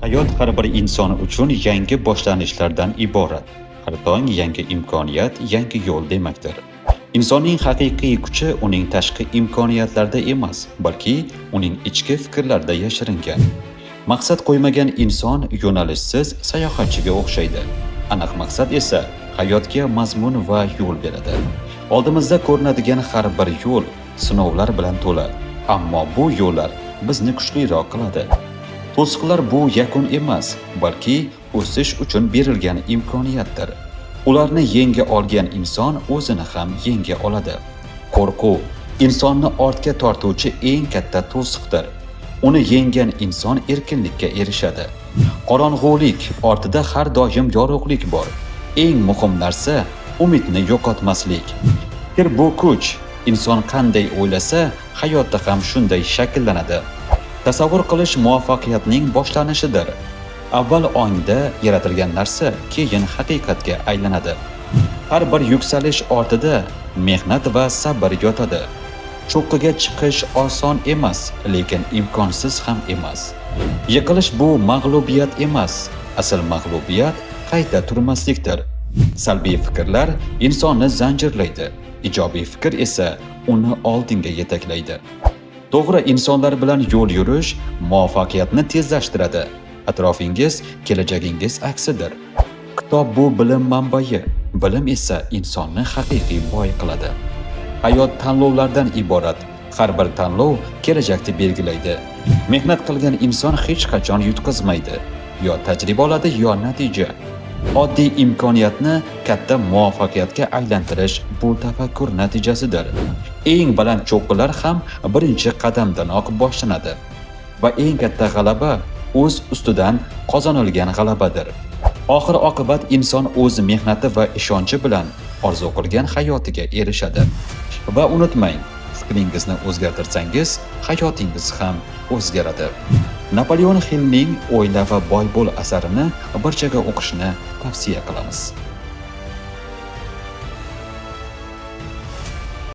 Hayot har bir inson uchun yangi boshlanishlardan iborat. Har tong yangi imkoniyat, yangi yo'l demakdir. Insonning haqiqiy kuchi uning tashqi imkoniyatlarida emas, balki uning ichki fikrlarida yashiringan. Maqsad qo'ymagan inson yo'nalishsiz sayohatchiga o'xshaydi. Aniq maqsad esa hayotga mazmun va yo'l beradi. Oldimizda ko'rinadigan har bir yo'l sinovlar bilan to'la, ammo bu yo'llar bizni kuchliroq qiladi. To'siqlar bu yakun emas, balki o'sish uchun berilgan imkoniyatdir. Ularni yenga olgan inson o'zini ham yenga oladi. Qo'rquv insonni ortga tortuvchi eng katta to'siqdir. Uni yengan inson erkinlikka erishadi. Qorong'ulik ortida har doim yorug'lik bor. Eng muhim narsa umidni yo'qotmaslik. Fikr bu kuch. Inson qanday o'ylasa, hayotda ham shunday shakllanadi. Tasavvur qilish muvaffaqiyatning boshlanishidir. Avval ongda yaratilgan narsa keyin haqiqatga aylanadi. Har bir yuksalish ortida mehnat va sabr yotadi. Cho'qqiga chiqish oson emas, lekin imkonsiz ham emas. Yiqilish bu mag'lubiyat emas, asl mag'lubiyat qayta turmaslikdir. Salbiy fikrlar insonni zanjirlaydi, ijobiy fikr esa uni oldinga yetaklaydi. To'g'ri insonlar bilan yo'l yurish muvaffaqiyatni tezlashtiradi. Atrofingiz kelajagingiz aksidir. Kitob bu bilim manbai, bilim esa insonni haqiqiy boy qiladi. Hayot tanlovlardan iborat. Har bir tanlov kelajakni belgilaydi. Mehnat qilgan inson hech qachon yutqazmaydi. Yo tajriba oladi, yo natija. Oddiy imkoniyatni katta muvaffaqiyatga aylantirish bu tafakkur natijasidir. Eng baland cho'qqilar ham birinchi qadamdanoq boshlanadi. Va eng katta g'alaba o'z ustidan qozonilgan g'alabadir. Oxir oqibat inson o'z mehnati va ishonchi bilan orzu qilgan hayotiga erishadi. Va unutmang, fikringizni o'zgartirsangiz, hayotingiz ham o'zgaradi. Napoleon Hillning "O'yla va boy bo'l" asarini barchaga o'qishni tavsiya qilamiz.